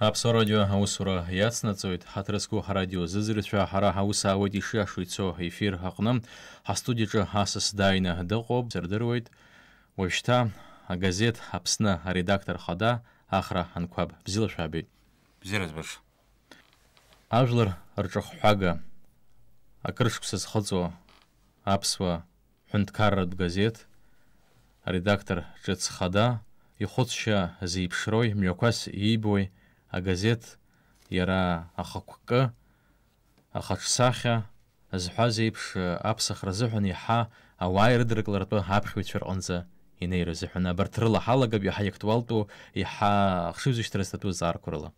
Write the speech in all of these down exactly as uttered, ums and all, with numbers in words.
Аԥсуа радио аусура иацнаҵоит. Ҳаҭыр зқәу ҳарадио зыӡырҩцәа, ҳара ҳаус аауеит ишиашоу ицо ефир аҟны. Ҳастудиаҿы асас дааины дыҟоуп, сырдыруеит. Уажәшьҭа агазеҭ Аԥсны аредактор хада Ахра Анқәаб. Бзиала шәаабеит. Бзиара збаша. Ажәлар рҿахәҳәага, акыр шықәса зхыҵуа аԥсуа ҳәынҭқарратә газеҭ аредактор ҿыц хада, ихәыцшьа зеиԥшрои, мҩақәас иибои агазеҭ иара ахықәкы, ахаҿсахьа зҳәаз еиԥш, аԥсахра азыҳәан иаҳа ауаа ирыдырклартәы аԥхьаҩцәа рҟынӡа инеира азыҳәан. Абарҭ рыла ҳалагап иаҳа иактуалтәу, иаҳа ахшыҩзышьҭра зҭатәу азҵаарақәа рыла.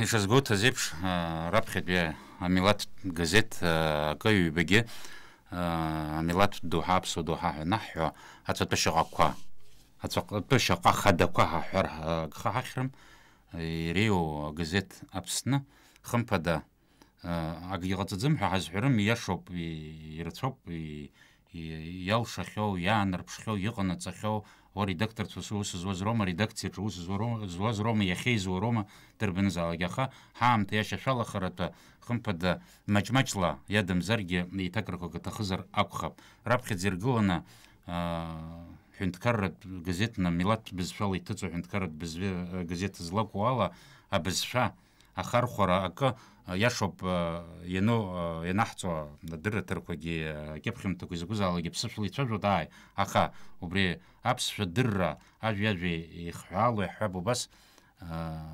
Ишазгәоуҭаз еиԥш, а, раԥхьатәи амилаҭтә газеҭ, а, акы-ҩбагьы, а, амилаҭтә доуҳа, аԥсуа доуҳа ҳәа анаҳҳәо, ацәатәы шьаҟақәа, ацәатәы шьаҟа хадақәа ҳаҳәар ҳа-, гха ҳахьрым, иреиуоу агазеҭ Аԥсны, хымԥада, а, акгьы ҟаҵаӡам ҳәа ҳазҳәарым, ииашоуп, и-, ирацәоуп, и-, и-, иалшахьоу, иаанарԥшхьоу, иҟанаҵахьоу, уа редакторцәа ус, ус зуаз роума, редакциаҿы ус зуа роума, зуаз роума, иахьеизуа роума, дырбанызаалак, аха ҳаамҭа иашьашәалахаратәы, хымԥада, маҷ-маҷла иадамзаргьы, еиҭакрақәак аҭахызар акәхап. Раԥхьаӡа иргыланы, аа, ҳәынҭқарратә газеҭны, милаҭтә бызшәала иҭыҵуа ҳәынҭқарратә бызшәа, газеҭ злакәу ала, абызшәа ахархәара акы, иашоуп, иану, ианаҳҵо адырраҭарқәагьы, акьыԥхьымҭақәа изакәызаалакгьы ԥсышәала ицәажәоит, ааи, аха убри аԥсшәа дырра ажәи-ажәи ихҳәаало иаҳҳәап убас,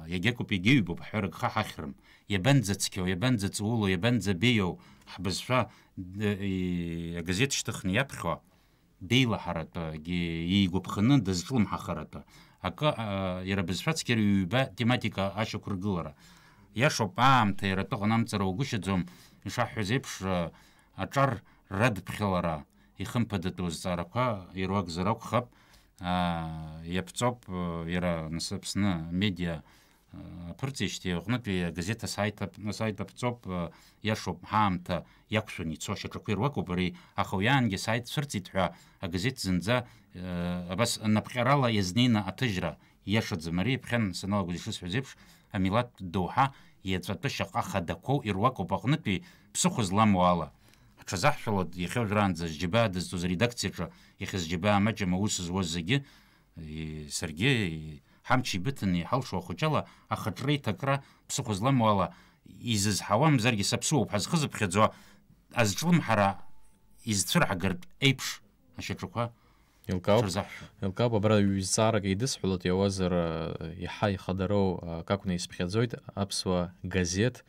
иагьакуп, иагьыҩбоуп ҳҳәарагха ҳахьрым. Иабанӡацқьоу, иабанӡаҵаулоу, иабанӡабеиоу ҳбызшәа д-, и-, агазеҭ шьҭыхны иаԥхьо, деилаҳаратәгьы иигәаԥханы дазҿлымҳахаратәы акы, а, иара бызшәа цқьара ҩба тематика ашьақәыргылара. Иашоуп, аамҭа иара атәы ҟанамҵара угәышьаӡом, ишаҳҳәаз еиԥш, а, аҿар радԥхьалара ихымԥадатәу азҵаарақәа ируакзар акәхап, а, иаԥҵоуп, а, иара нас Аԥсны медиа аԥырҵеижьҭеи аҟнытәи агазеҭ асайт ап-, асайт аԥҵоуп, иашоуп, ҳаамҭа иақәшәаны ицо ашьаҿақәа ируакуп ари, аха уи аангьы асайт цәырҵит ҳәа агазеҭ зынӡа, абас напҟьарала иазнеины аҭыжьра ииашаӡам. Ари ԥхьан саналагоз ишысҳәаз еиԥш, амилаҭтә доуҳа иаҵәатәы шьаҟа хадақәоу ируакуп аҟнытәи ԥсыхәа зламоу ала. Ҳҽазаҳшәалоит иахьа уажәраанӡа зџьабаа дызҵоз аредакциаҿы иахьа зџьабаа маҷым аус зуаз зегьы, и-, саргьы, и-, ҳамч еибыҭаны иҳалшо ахәыҷала ахаҿреиҭакра ԥсыхәа зламоу ала изызҳауамзаргьы саԥсуоуп ҳәа зхызыԥхьаӡо азҿлымҳара изцәырҳагартә еиԥш ашьаҿақәа Илкаауп, ҽырзаҳшәа. Илкаауп, абра ҩ-, зҵаарак еидысҳәалоит, иауазар, э, иаҳа ихадароу, э, акакәны исԥхьаӡоит, аԥсуа газеҭ,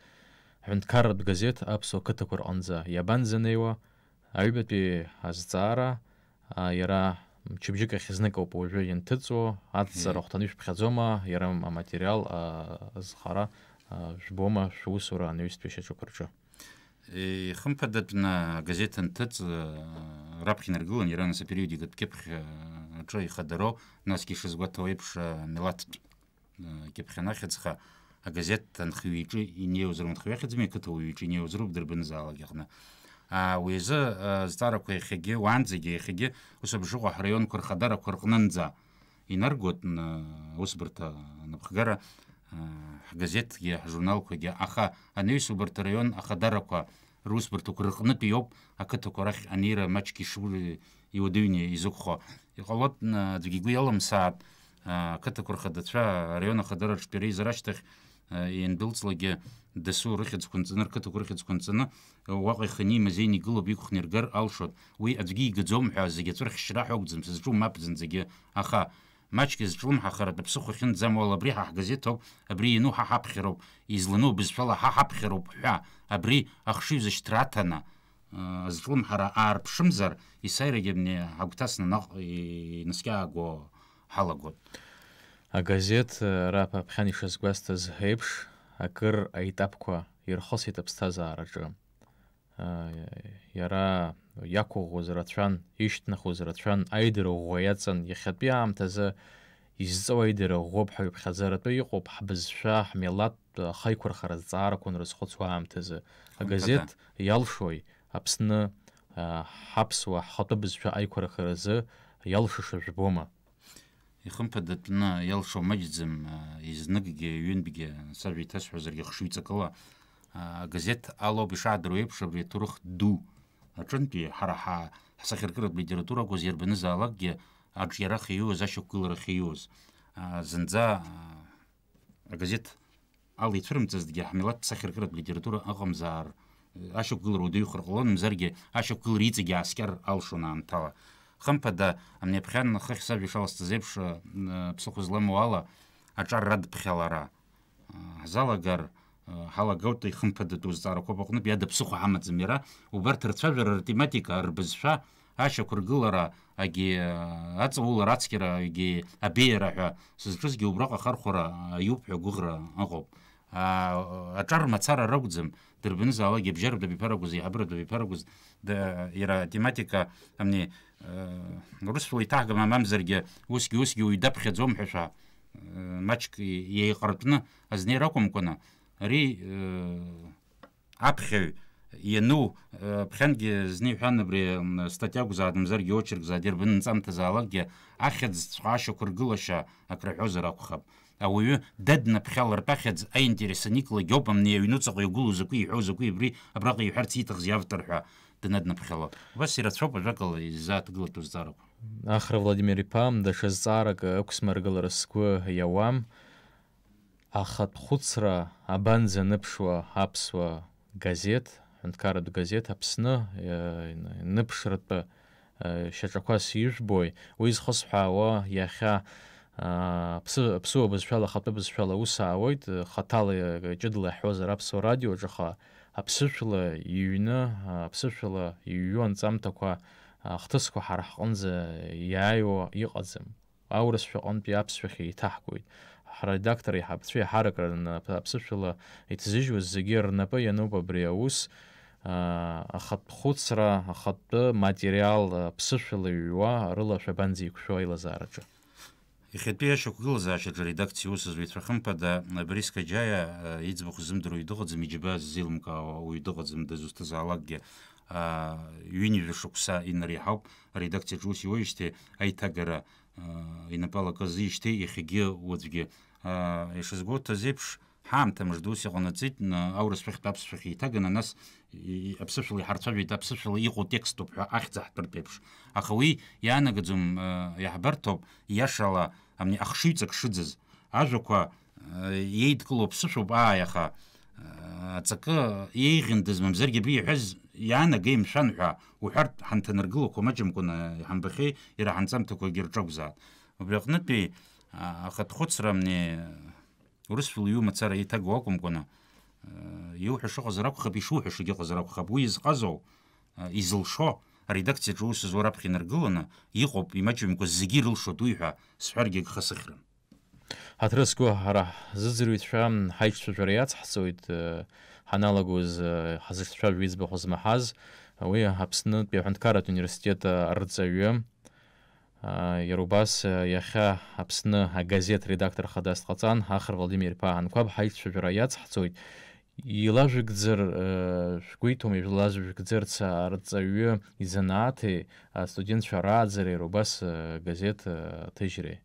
ҳәынҭқарратә газеҭ аԥсуа қыҭақәа рҟынӡа иабанӡанеиуа, аҩбатәи азҵаара, а, иара мчыбжьык ахь зныкоуп уажәы ианҭыҵуа, адҵара Е. ахәҭаны ишәԥхьаӡома, иара аматериал, а, зхара, а, жәбома шәусура анаҩстәи шьаҿақәа рҿы? Е, хымԥадатәны агазеҭ анҭыҵ, а, раԥхьа инаргылан, иара нас апериодикатә кьыԥхь, а, аҿы ихадароу, насгьы ишазгәаҭоу еиԥш, а, милаҭтә кьыԥхьанахьыӡха агазеҭ анхаҩы иҿы инеиуазароуп, анхаҩы ахьӡ-ами, ақыҭауаҩы иҿы инеиуазароуп дырбанызаалак иҟны. А, уи азы, а, зҵаарақәа иахьагьы, уаанӡагьы иахьагьы, ус абжыҟәа ҳраионқәа рхадарақәа рҟнынӡа инаргоит, н-, аусбарҭа анапхгара, а, ҳгазеҭгьы, ҳжурналқәагьы, аха анаҩс убарҭ араион ахадарақәа русбарҭақәа рыҟнытә иоуп ақыҭақәа рахь анеира маҷк ишур-, иуадаҩны изықәхо. Иҟалоит, н-, аӡәгьы игәы иалымсааит, а, ақыҭақәа рхадацәа, араион ахадараҿтәи реизара ашьҭахь, а, иандәылҵлакгьы дасу рыхьӡқәа нҵаны, рқыҭақәа рыхьӡқәа нҵаны, уаҟа ихы анимаз еины игылоуп, иқәхны иргар алшоит. Уи аӡәгьы игаӡом ҳәа, зегьы ацәырхьшьра ҳәа акәӡам, сызҿу мап зынӡагьы. Аха маҷк изҿлымҳахаратә аԥсыхәа ахьынӡамоу ала абри ҳа ҳгазеҭ ауп, абри иану ҳа ҳаԥхьароуп, излану бызшәала ҳа ҳаԥхьароуп ҳәа, абри ахшыҩзышьҭра аҭаны, а, азҿлымҳара аарԥшымзар, есааирагьы абни ҳагәҭасны наҟ инаскьааго ҳалагоит. Агазеҭ, а, раԥа ԥхьан ишазгәасҭаз еиԥш, акыр аетапқәа ирхысит аԥсҭазаараҿы. А, иара иақәыӷәӷәоз рацәан, ишьҭнахуаз рацәан, аидара ӷәӷәа иаҵан, иахьатәи аамҭазы изҵоу аидара ӷәӷәоуп ҳәа иԥхьаӡаратәы иҟоуп ҳбызшәа, ҳмилаҭтә ахаиқәырхара зҵаарақәа унарызхәыцуа аамҭазы. Хымԥада. Агазеҭ иалшои Аԥсны, а, ҳаԥсуа ҳхатәы бызшәа аиқәырхаразы иалшаша жәбома? Ихымԥадатәны иалшо маҷӡам, а, изныкгьы, ҩынтәгьы, сажәа иҭасҳәозаргьы хшыҩҵакыла, а, агазеҭ алоуп ишаадыруа еиԥш абри аҭоурых ду аҿынтәи ҳара ҳа-, ҳсахьаркыратә литература акәыз иарбанызаалакгьы аҿиара ахьиуаз, ашьақәгылара ахьиуаз. А, зынӡа, а, агазеҭ ала ицәырымҵызҭгьы, ҳмилаҭтә сахьаркыратә литература ыҟамзар, ашьақәгылара уадаҩхар ҟалон, мзаргьы ашьақәгылара иҵегьы ааскьар алшон аамҭала. Хымԥада, амни аԥхьан хыхь сажәа шаласҵаз еиԥш, ы, ԥсыхәа зламоу ала, аҿар радԥхьалара, ы, ҳзалагар, ы, ҳалагоит ихымԥадатәу зҵаарақәоуп аҟнытә иада ԥсыхәа ҳамаӡам иара, убарҭ рцәажәара, ртематика, рбызшәа, ашьақәыргылара, агьи, ы, аҵаулара, ацқьара, агьи абеиара ҳәа сызҿызгьы убраҟа ахархәара аиуп ҳәа агәыӷра ыҟоуп. А, аҿар мацара ракәӡам, дырбанызаалакгьы абжьаратә абиԥарақәа, еиҳабыратә абиԥарақәа, да, иара атематика, амни, э, урысшәала иҭаҳгама мамзаргьы, усгьы, усгьы уаҩ даԥхьаӡом ҳәа шәа, э, маҷк иеиҟартәны азнеира акәымкәаны, ари, э, аԥхьаҩ иану, э, ԥхьангьы зны иҳәан, абри, м, статиа акәзааит, мамзаргьы очерк зааит, ирбаны нҵамҭазаалакгьы, ахьӡҵәҟьа ашьақәыргылашьа акры аҳәозар акәхап. Ауаҩы даднаԥхьалартә ахьӡ аинтерес аникылогь ауп, амни аҩнуҵаҟа игылоу закәи иҳәоу закәи абри абраҟа иҳәарц ииҭахзи автор ҳәа данаднаԥхьало. Убас ирацәоуп ажәакала изааҭгылатәу зҵаарақәа. Ахра Владимир-иԥа, даҽа зҵаарак ықәсмыргылар сгәы иауам. Ахатә хәыцра абанӡаныԥшуа аԥсуа газеҭ, ҳәынҭқарратә газеҭ Аԥсны, э, ныԥшратәы, э, шьаҿақәас ижәбои? Уи зхысҳәаауа иахьа, аа, ԥсы-, ԥсыуа бызшәала, ахатәы бызшәала аус аауеит, э, хаҭала, э, ҷыдала иаҳҳәозар Аԥсуа радиоаҿ, аха аԥсышәала иҩны, а, аԥсышәала иҩу анҵамҭақәа, а, ахҭысқәа ҳара ҳҟынӡа иааиуа иҟаӡам. Аурысшәа аҟынтәи аԥсшәахь еиҭаҳгоит. Ҳредактор еиҳабацәа еиҳарак рны аԥ-, аԥсышәала иҭзыжьуаз зегьы рнапы иануп абри аус, аа, ахатә хәыцра, ахатәы материал, аԥсышәала иҩуа рыла шәабанӡеиқәшәо аилазаараҿы? Иахьатәи ашьақәгылазаашьаҿы аредакциа аусзуҩцәа хымԥада Борис Каџьаиа, э, иӡбахә ззымдыруа уаҩ дыҟаӡам, иџьабаа ззеилымкаауа уаҩ дыҟаӡам, дызусҭазаалакгьы, аа, ҩынҩажәа шықәса инареиҳауп аредакциаҿы аус иуеижьҭеи аиҭагара инапы алакызижьҭеи иахьагьы уаҵәгьы. Ишазгәоуҭаз еиԥш, ҳаамҭа мыжда ус иҟанаҵеит, аурысшәахьтә аԥсшәахь еиҭаганы, нас и-, аԥсышәала иҳарцәажәеит, аԥсышәала иҟоу текступ ҳәа ахьӡ аҳтәыртә еиԥш. Аха уи иаанагаӡом, иаҳбарҭоуп, иашала, амни ахшыҩҵак шыӡыз. Ажәақәа еидкылоу ԥсышәоуп, ааи, аха аҵакы еиӷьындаз, мамзаргьы абри иҳәаз иаанагеи, мшәан, ҳәа уҳәартә ҳанҭанаргылақәа маҷымкәаны иҳамбахьеи, иара ҳанҵамҭақәагьы рҿакәзаап. Убри аҟнытәи, а, ахатә хәыцра, амни, урысшәала иумацара еиҭагоу акәымкәаны, а, иуҳәаша ыҟазар акәхап, ишуҳәашагьы ыҟазар акәхап, уи изҟазоу, а, изылшо, аредакциаҿы аус зуа раԥхьа инаргыланы иҟоуп, имаҷымкәа зегьы ирылшоит уи ҳәа сҳәаргьы агха сыхьрым. Ҳаҭыр зқәу ҳара ҳзыӡырҩцәа ҳаиҿцәажәара иацҳҵоит, э, ҳаналагоз, э, ҳазыҿцәажәо иӡбахә змаҳаз, уи Аԥснытәи аҳәынҭқарратә университет, э, арҵаҩы, э, иара убас, э, иахьа Аԥсны агазеҭ редактор хадас дҟаҵан, Ахра Владимир-иԥа Анқәаб ҳаиҿцәажәара иацҳҵоит. Илажәгӡар, э, шәгәы иҭоума, илажәгӡарц арҵаҩы изанааҭи, астудентцәа рааӡареи, иара убас, э, газеҭ, э, ҭыжьреи?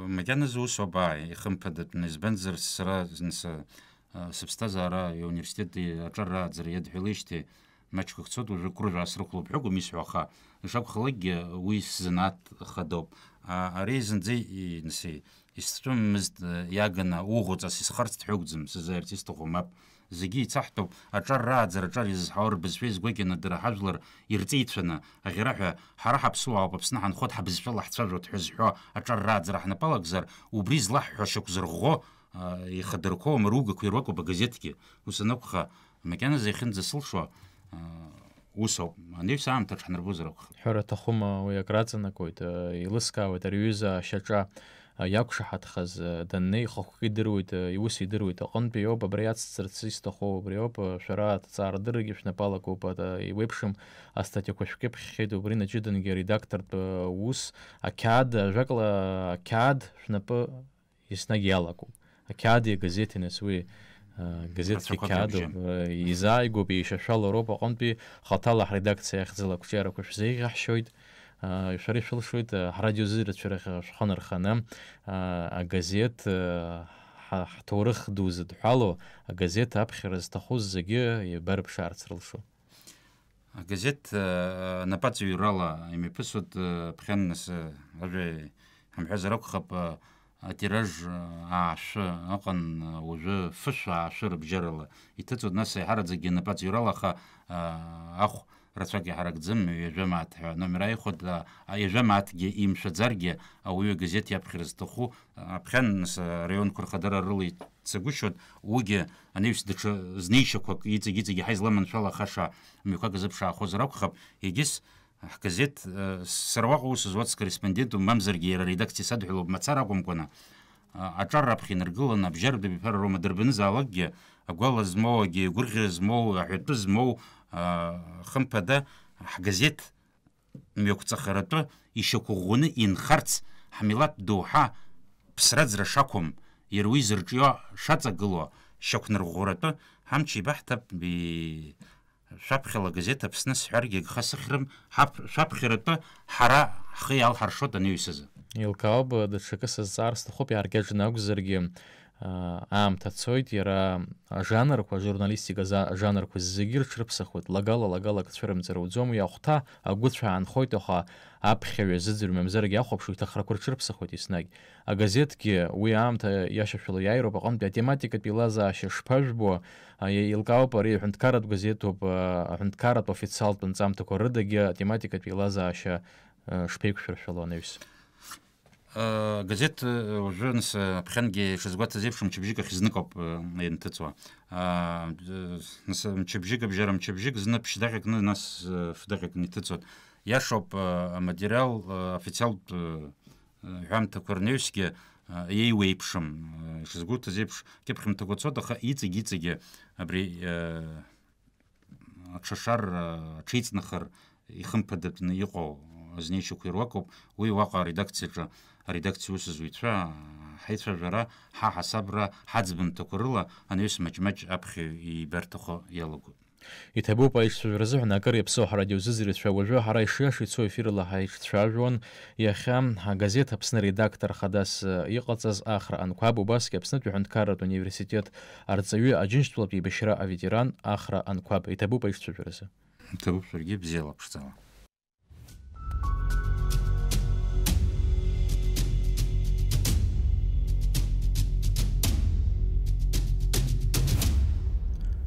Макьаназы ус ауп, ааи, ихымԥадатәны, избанзар, сара зны са, а, сыԥсҭазаара иуниверситет аҿар рааӡара иадҳәалеижьҭеи маҷк ицоит, уажәы кәыржә аасрыхәлоуп ҳәа акәым исҳәо, аха ишакәхалакгьы уи сзанааҭ хадоуп. А, ари зынӡа и-, нас и-, исҵәыммызт, а, иаганы уӷәаҵас исхарцт ҳәа акәӡам, сызааирц исҭаху мап. Зегьы еицаҳтәуп, аҿар рааӡара, аҿар изызҳауа рбызшәа изгәакьаны дара ҳажәлар ирҵеицәаны, аӷьараҳәа, ҳара ҳаԥсуаауп, Аԥсны ҳанхоит, ҳабызшәала ҳцәажәоит ҳәа зҳәо аҿар рааӡара ҳнапы алакзар, убри злаҳҳәо шьақәзырӷәӷәо, а, ихадырқәоу амаругақәа ируакуп агазеҭгьы. Ус анакәха, макьаназы иахьынӡасылшо, а, усоуп, анаҩс аамҭа аҽҳанарбозар акәхап. Ҳәара аҭахума, уи акраҵанакуеит, э, еилыскаауеит ари аҩыза ашьаҿа, э, иақәшаҳаҭхаз, э, даннеи, ихахәгьы идыруеит, э, иус идыруеит, аҟынтәи иоуп, абра иацҵарц исҭаху убри ауп, э, шәара аҭҵаарадыррагьы шәнапы алакуп, ата, иуеиԥшым астатиақәа шәкьыԥхьхьеит, убри наҷыдангьы аредактортә, э, ус, ақьаад, ажәакала, ақьаад шәнапы еснагь иалакуп. Ақьаади агазеҭи, нас уи, а, газеҭ Рацәақәак қьаадуп, иабжьам. А, изааигәоуп, еишьашәалароуп, аҟынтәи хаҭала ҳредакциа ахьӡала ақәҿиарақәа шәзеиӷьаҳшьоит. Шәара ишәылшоит, ҳрадиозыӡырҩцәа рахь шәхы нарханы, агазеҭ, ҳа-, ҳҭоурых ду зыдҳәалоу агазеҭ аԥхьара зҭаху зегьы еибарыԥшаарц рылшо. Агазеҭ, э, напаҵаҩрала имҩаԥысуеит, э, ԥхьан нас, э, ажәа ҳамҳәазар акәхап, э, атираж, э, аашәы ыҟан, э, уажәы фышә аашәы рыбжьарала иҭыҵуеит, нас еиҳараӡакгьы напаҵаҩрала, аха, э, ахә рацәак иҳаракӡам, ҩажәа мааҭ ҳәа номер ааихәоит, а, а, ҩажәа мааҭгьы имшәаӡаргьы, ауаҩы агазеҭ иаԥхьара зҭаху, а, ԥхьан нас араионқәа рхадара рыла ицагәышьоит, уигьы анаҩс даҽа знеишьақәак иҵегь-иҵегь иаҳа изламаншәалахаша мҩақәак азыԥшаахозар акәхап, егьыс ҳгазеҭ, э, сара уаҟа аус зуа скорреспондентуп, мамзаргьы иара аредакциа садҳәалоуп мацара акәымкәаны, а, аҿар раԥхьа инаргыланы, абжьаратәи абиԥара роума дырбанызаалакгьы, агәала змоу, агьи агәырӷьара змоу, аҳәатәы змоу, а, хымԥада, ҳгазеҭ мҩақәҵахаратәы ишьақәыӷәӷәаны инхарц, ҳмилаҭ доуҳа ԥсраӡра шақәым, иара уи зырҿио шаҵагылоу, шьақәнырӷәӷәаратәы ҳамч еибаҳҭап, и-, шәаԥхьала газеҭ Аԥсны сҳәаргьы агха сыхьрым, ҳаԥ-, шәаԥхьаратәы ҳара ҳхы иалҳаршоит анаҩсазы. Еилкаауп, даҽакы сазҵаар сҭахуп, иааркьаҿны акәзаргьы, аа, аамҭа цоит, иара ажанрқәа, ажурналистика за-, ажанрқәа зегьы рҽрыԥсахуеит, лагала, лагала акы цәырымҵыр ауӡом, уи ахәҭа агәыцә аанхоит, аха аԥхьаҩ азыӡырҩ мамзаргьы ахәаԥшуа иҭахрақәа рҽрыԥсахуеит еснагь. Агазеҭгьы уи аамҭа иашьашәала иааироуп, аҟынтәи атематикатә еилазаашьа шԥажәбо, а, еилкаауп ари аҳәынҭқарратә газеҭуп, а, аҳәынҭқарратә официалтә нҵамҭақәа рыдагьы атематикатә еилазаашьа, а, шԥеиқәшәыршәало анаҩс? Э, газеҭ, э, уажәы, нас, э, ԥхьангьы ишазгәаҭаз еиԥш, мчыбжьык ахь зныкоуп, э, ианҭыҵуа. А, э, нас, мчыбжьык, абжьара мчыбжьык, зны ԥшьдаҟьакны, нас, э, фдаҟьакны иҭыҵуеит. Иашоуп, э, аматериал, э, официалтә, э, э, ҳәамҭақәа рнаҩсгьы, э, еиуеиԥшым, э, ишазгәоуҭаз еиԥш, кьыԥхьымҭақәа цоит, аха иҵегь-иҵегьы абри, э, аҽашар, аҽеиҵнахыр ихымԥадатәны иҟоу азнеишьақәа ируакуп. Уи уаҟа аредакциаҿы аредакциа усзуҩцәа, ҳаицәажәара, ҳаҳасабра, ҳаӡбамҭақәа рыла анаҩс маҷ-маҷ аԥхьаҩ ибарҭахо иалагоит. Иҭабуп аиҿцәажәара азыҳәан акыр иаԥсоу ҳарадиозыӡырҩцәа, уажәы ҳара ишиашоу ицо ефирла ҳаиҿцәажәон. Иахьа агазеҭ Аԥсны редактор хадас иҟаҵаз Ахра Анқәаб, убасгьы Аԥснытәи аҳәынҭқарратә университет арҵаҩы, Аџьынџьтәылатә еибашьра аветеран Ахра Анқәаб. Иҭабуп аиҿцәажәаразы. Иҭабуп шәаргьы, бзиала, ԥшӡала.